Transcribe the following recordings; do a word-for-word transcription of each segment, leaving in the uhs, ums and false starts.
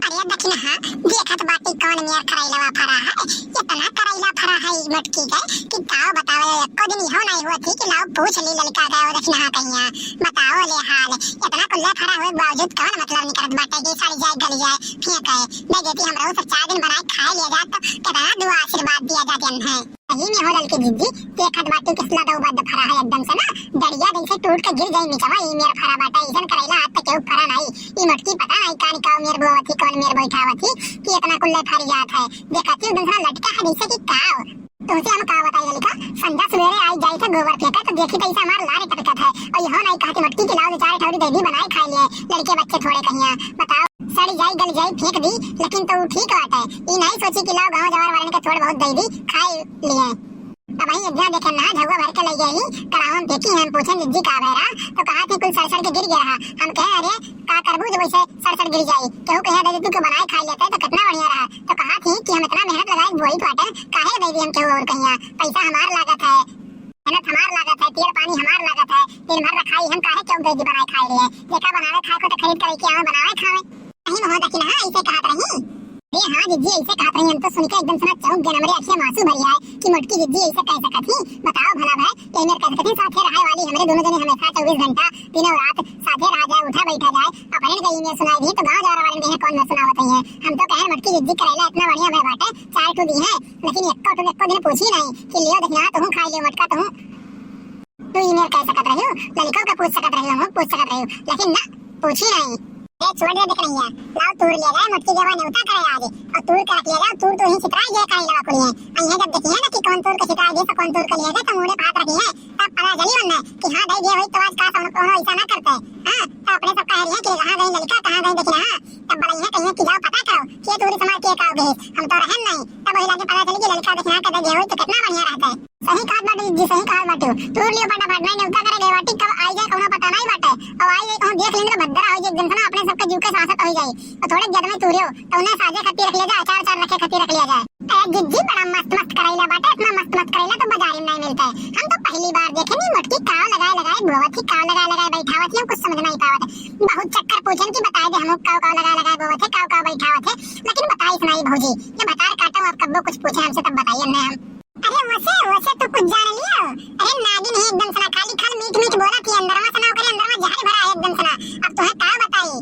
अरे दखिनहा, देखत बाटी कौन मेर करैलवा फरा है, इतना करैला फरा है ई मोटकी के कि काव बतावे, एको दिन इहो नाहीं हुआ थी कि लाओ पूछ ली लड़का का, ओ दखिनहा कहिया, बताओ ले हाल, इतना कुल्ला फरा हुए बावजूद कौन मतलब निकरत बाटे कि सड़ जाए, गल जाए, फेंक है, दे देती हमरो सब चार दिन बनाए खाए लिया जात तो कितना दुआ आशीर्वाद दिया जात है। सही में हो ललकी जिज्जी, देखत बाटी किसला दऊ बद फरा है एकदम से ना, डड़िया जैसे टूट के गिर जाई नीचवा, ई मेर फरा बाटा, ऐसन करैला आज तक केहू फरा नाहीं। ई मोटकी पता नाहीं कान काव मेर बोवत ही, कौन मेर बैठावत ही कि इतना कुल्ले फर जात है। देखत ही एकदम से ना लटका है जैसे कि काव। तुमसे हम का बताई ललका, संझा सुबेरे आई जाई थे गोबर फेंका तो देखी तो ऐसा हमार लारे टपकत है, और यहो नाहीं कहती मोटकी कि लाओ दो चार ठौरी दे दी बनाए खाए लिए, लड़के बच्चे थोड़े कहिया, बताओ। सड़ी जाई, गल जाई, फेंक दी, लेकिन तो ऊ ठीक बाटे। ई नाहीं सोची कि लाओ गाँव जवार वालन के थोड़ बहुत दे दी, खाए लिए। अब वहीं एक जगह देखे ना, झउआ भर के ले गए ही, कड़ाहवा में फेंकी है, हम पूछे जिज्जी का भैरा, तो कहा थी कुल सड़ सड़ के गिर गया रहा। हम कहे, अरे, का करबू जब वैसे सड़ सड़ गिर जाई? केहू कहे दे दे तू के बनाए खाए लेते तो कितना बढ़िया रहा। तो कहा थी कि हम इतना मेहनत लगाई बोई पाटे, काहे दे दी हम केहू और कहिया? पैसा हमार लागत है, मेहनत हमार लागत है, तेल पानी हमार लागत है, दिन भर रखाई हम काहे क्यों दे दी बनाए खाए लिए? जेका बनावे खाए को तो खरीद करे के आवे बनावे खावे। नहीं महोदय की ना ऐसे कहत रही। अरे हाँ जिज्जी, ऐसे कहत रही, हम तो सुन के एकदम से ना चौंक गए, हमरे आँखें में आंसू भरी आए कि मोटकी जिज्जी ऐसे कह सकत ही। बताओ भला भाई, ये मेर कह सकत ही साथे रहे वाली, हमरे दोनों जने हमेशा चउबीस घंटा दिनों रात साथे रहा जाए, उठा बैठा जाए, अपने के ई मेर सुनाई दी तो गाँव जवार वाले में कौन न सुनावत ही है। हम तो कहे मोटकी जिज्जी करैला इतना बढ़िया भय बाटे, चार ठो दी है, लेकिन एको ठो एको दिन पूछी नाहीं कि लियो दखिनहा तुहूँ खाई लियो मोटका तुहूँ। तू ई मेर कह सकत रही हो, लड़िका का पूछ सकत रही हो, हमहू पूछ सकत रही हो, लेकिन ना, पूछी नाहीं। ए, छोड़ दे दखिनहा, लाओ तूर लिया जाए, मोटकी के वा नेवता करे आज, और तूर के रख लिया जाए, तूर तो ही छितराई गए काई लगा कुड़िए। अइहे जब देखिए ना कि कौन तूर के छितराई गए, तो कौन तूर के लिया जाए, तो मुड़े पे हाथ रखिए, तब पता चली वरना कि हाँ, दे दिए वही तो आज का कौनो ऐसा ना करते। हाँ, तो अपने सब कह रही है कि कहाँ गई लड़िका, कहाँ गई दखिनहा, तब बलइहे कहिए कि जाओ पता करो, के तूरी समार के का गए, हम तो रहन नहीं, तब वही लागे पता चली कि लड़िका दखिनहा के दे दिए वही तो कितना बढ़िया रहता है। सही कहत बाटू जी, सही कहत बाटू। तूर लियो फटाफट, नहीं नेवता करे गए बाटी, कब आई जाए कौनो पता नहीं बाटे। अब आई जाए कहूँ देख लेंगे तो भद्रा हो जाए, एकदम से ना अपने सबके जीव के सांसत हो जाए। और थोड़े जद में तूरियो, तो उन्हें साजे खातिर रख लिया जाए, अचार अचार रखे खातिर रख लिया जाए। ए जिज्जी बड़ा मस्त मस्त करैला बाटे, इतना मस्त मस्त करैला तो बाजारी में नहीं मिलता है। हम तो पहली बार देखे नहीं मोटकी काव लगाए लगाए बोवत ही, काव लगाए लगाए बैठावत ही, हम कुछ समझ नहीं पावत है। बहुत चक्कर पूछन की बताए दे हमको काव काव लगाए लगाए बोवत है, काव काव बैठावत है, लेकिन बताइस नहीं भौजी। ये बतार काटो अब कब्बो कुछ पूछे हमसे तब बताइए नहीं हम। अरे वसे, वसे तू कुछ जान लियो? अरे नागिन ही एकदम से ना, खाली खाल मीठ मीठ बोलत ही, अंदरवा से ना ओकरे अंदरवा जहर भरा है एकदम से ना। अब तोहे का बताई?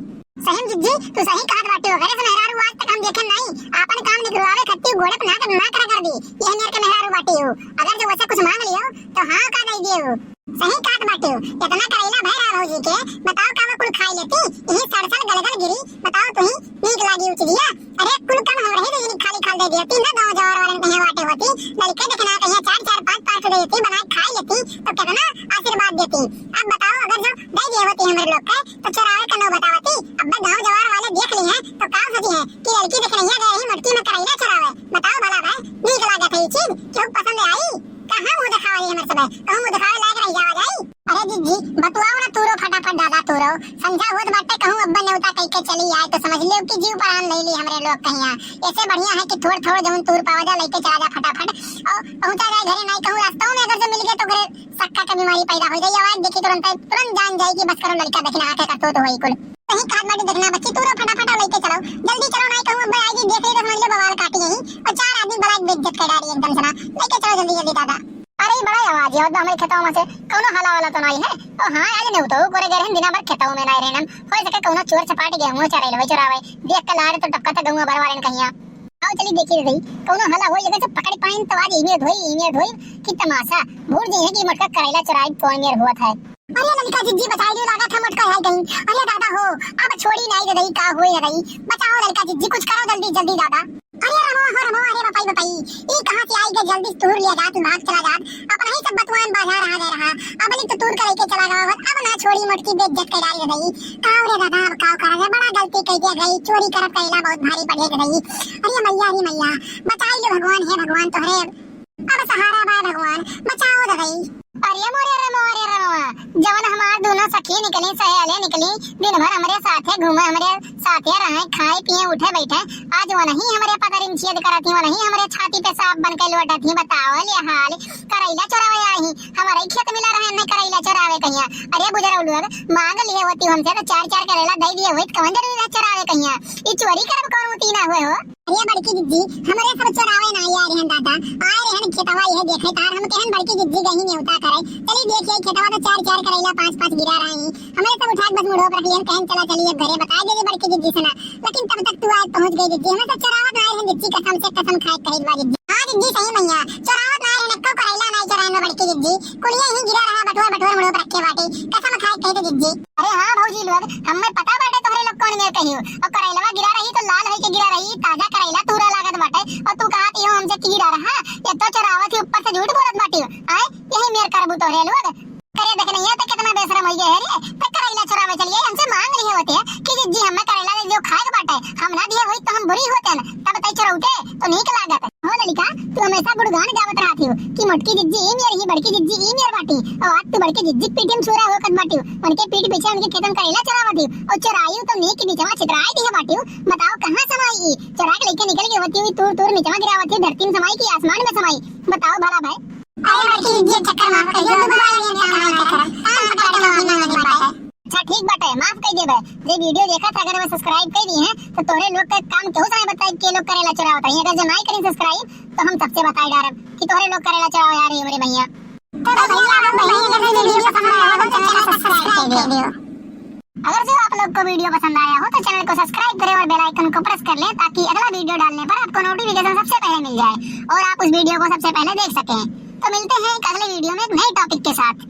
सही में जिज्जी, तू सही कहत बाटी हो। घरे से मेहरारू आज तक हम देखे नहीं, आपन काम निकलवावे खत्ती गोड़े पे ना कर, ना करा कर दी। यह मेर के मेहरारू बाटी हो। अगर जो वसे कुछ मांग लियो, तो हाँ का दे दियो। सही कहत बाटी हो। इतना करैला भय रहा भौजी के, बताओ का वो कुल खाई लेती? यही सड़ सड़ गल गल गिरी, बताओ तू ही नीक लागी उचिरिया। अरे कुल कम हो रही तो खाली खाल दे देती ना, गाँव जवार वाले कहीं बाटे होती, लड़के देखना कहीं चार चार पाँच पाँच दे देती, बनाए खाई लेती तो कितना आशीर्वाद देती। अब बताओ अगर जो दे दिए होती हमारे लोग के तो चोरावे का नौबत आवती। अब गाँव जवार वाले देख ली हैं तो का सोची है कि लड़की देख रही है, गए रही मोटकी में करैला चोरावे। बताओ भला भाई, नीक लागत है ये चीज? क्यों पसंद आई? कहाँ मुँह दिखावा ये हमारे सब? कहूँ मुँह दिखावे लायक रह जावा जाई? अरे जिज्जी, बतुआओ ना तूरो फटाफट दादा तूरो। संझा होत बाटे कहूँ अब्बा नेवता कह के चली आए तो समझ लियो कि जीव प्राण ले ली हमरे लोग कहिया। ऐसे बढ़िया है कि थोड़ थोड़ जौन तूर पावा जा लेके चला जा फटाफट और पहुँचा जाए घरे, नहीं कहूँ रास्तों में अगर जो मिल गए तो घरे सक्का के बीमारी पैदा हो जाए। आवाज देखी तुरंत, तुरंत जान जाए कि बस करो लड़का देखना आके करतो तो वही कुल। सही कहत बाटी देखना बच्ची, तूरो फटाफट लेके चलो, जल्दी चलो, नहीं कहूँ अब्बा आई जी देख ली तो समझ लो बवाल काटी यही और चार आदमी बड़ा बेइज्जत कर डाली एकदम से ना। लेके चलो जल्दी जल्दी दादा। अरे, ई बड़ा आवाज आवत बा हमरे खेतवा में से। कौनो हला वाला तो नाई है? ओ हाँ, आज नेवतऊ करे गए रहन, दिना भर खेतवा में नाई रहन हम। हो सके कौनो चोर चपाट गेहूं चराई लेवे, चोरावे। देख के लाड़ तो टपका था गौवा भर वाले कहिया। आओ चली देखी रे सही, कौनो हला होई, अगर से पकड़ पाइन तो आज इमे धोई, इमे धोई की तमाशा। भूल जाइए कि मोटका करैला चोराई कौन मेर हुआ था। अरे ललका जिज्जी बचाई लियो, लागत है मोटका है गई। अरे दादा हो, अब छोड़ी नाई रे दई, का होई रे दई। बचाओ ललका जिज्जी, कुछ करो जल्दी, जल्दी दादा। अरे रमवा हो रमवा, अरे बपाई बपाई, ई कहाँ से आई गए? जल्दी से तूर लिया जात, भाग चला जात। अपना ही सब बतवान बाजार आ गए रहा, अब नहीं तो तूर के लेके चला गवा होत, अब ना छोड़ी मोटकी बेइज्जत कर डाली रे दई। काव रे दादा, अब काव करा जाए, बड़ा गलती कर दिया गई, चोरी करब कैला बहुत भारी पड़े रे दई। अरे मैया, अरे मैया, बचाई लो भगवान, हे भगवान तोहरे अब सहारा बा भगवान, बचाओ रे दई। अरे मोरे रे मोरे रे मोआ, जवन हमार दोनों सखी निकली, सहेली निकली, दिन भर हमरे साथे घूमे, हमरे साथे रहे, खाए पिए, उठे बैठे, आज वो नहीं हमरे पतरिन छेद करत ही, वही हमरे छाती पे सांप बन के लोटत ही। बताओ ले हाल, करैला चोरावे आई ही, हमरे खेत मिला रहे, नहीं करैला चोरावे कहिया। अरे बुजरऊ लोग, मांग लिए होती हमसे तो चार चार करैला दे दिए होइत, कौन जरूरी रहे चोरावे कहिया? ई चोरी करब कौन उती ना हुए हो? अरे बड़की जिज्जी, हमरे सब चोरावे ना आए रहन दादा, आए रहन खेतवा यह देखे तार, हम कहन बड़की जिज्जी गही नेवता करे, चली देख आई खेतवा तो चार चार करैला पांच पांच गिरा रही। हमरे सब उठा के बस मुड़ो पर रखिए, कहन चला चली अब घरे बता दे बड़की जिज्जी से ना। लेकिन तब तक तू आज पहुंच गई जिज्जी, हमें सब चोरावत ना आए रहन जिज्जी, कसम से कसम खाए कही बा जिज्जी। हाँ जिज्जी सही मैया, चोरावत ना आए रहन, एक्को करैला ना चोराए बड़की जिज्जी, कुलिया ही गिरा रहा बटुआ बटुआ मुड़ो पर रखे बाटे, कसम खाए कही तो जिज्जी। अरे हाँ भौजी लोग, हमें पता बाटे तोहरे लोग कौन मेर कहियो। और करैलवा गिरा रही तो लाल होई के गिरा रही, ताजा करैला तूरा लागत बाटे। और तू कहत हो हमसे कि गिरा रहा, ये तो चोरावत ही ऊपर से झूठ बोलत बाटी। आए, यही मेर करबू तोहरे लोग। करे देख नहीं है तो कितना बेशरम हो गए है रे। तो करैला चोरावे चलिए, हमसे मांग रही होते हैं कि जिज्जी हमें करैला दे दियो, खाए के बाटे। हम ना दिए होई तो हम बुरी होते हैं, तब तई चोरौते तो नीक लागत। हो ललिका, तू हमेशा गुणगान गावत रहत हो कि मोटकी जिज्जी ई मेर ही, बड़की जिज्जी ई मेर बाटी। और आज तू बड़की जिज्जी के पीठ में छुरा होकत बाटी, उनके पीठ पीछे उनके खेतन करैला चोरावत ही। और चोराई तो नीक के बीचवा छितराई दिए बाटी। बताओ कहाँ समाई ई? चोरा के लेके निकल गई होती हुई, तूर तूर नीचवा गिरावत ही, धरती में समाई कि आसमान में समाई? बताओ भला भाई। अरे बड़की जिज्जी चक्कर माफ कर दियो, दोबारा ये काम ना करब। काम पकड़ के माफी मांग ले बाटे। अच्छा ठीक बाटे, माफ कर देबे। जे वीडियो देखत है, अगर हमें सब्सक्राइब कर दी है तो तोरे लोग के काम केहू से नहीं बताई के लोग करेला चोरावत है। अगर जो नहीं करी सब्सक्राइब तो हम सबसे बताई डारब कि तोरे लोग करेला चोरावत यार हमरे भैया। तो भैया, हम बहन अगर से वीडियो पसंद आया हो तो चैनल सब्सक्राइब कर दियो। अगर जो आप लोग को वीडियो पसंद आया हो तो चैनल को सब्सक्राइब करें और बेल आइकन को प्रेस कर लें, ताकि अगला वीडियो डालने पर आपको नोटिफिकेशन सबसे पहले मिल जाए और आप उस वीडियो को सबसे पहले देख सकें। तो मिलते हैं एक अगले वीडियो में एक नए टॉपिक के साथ।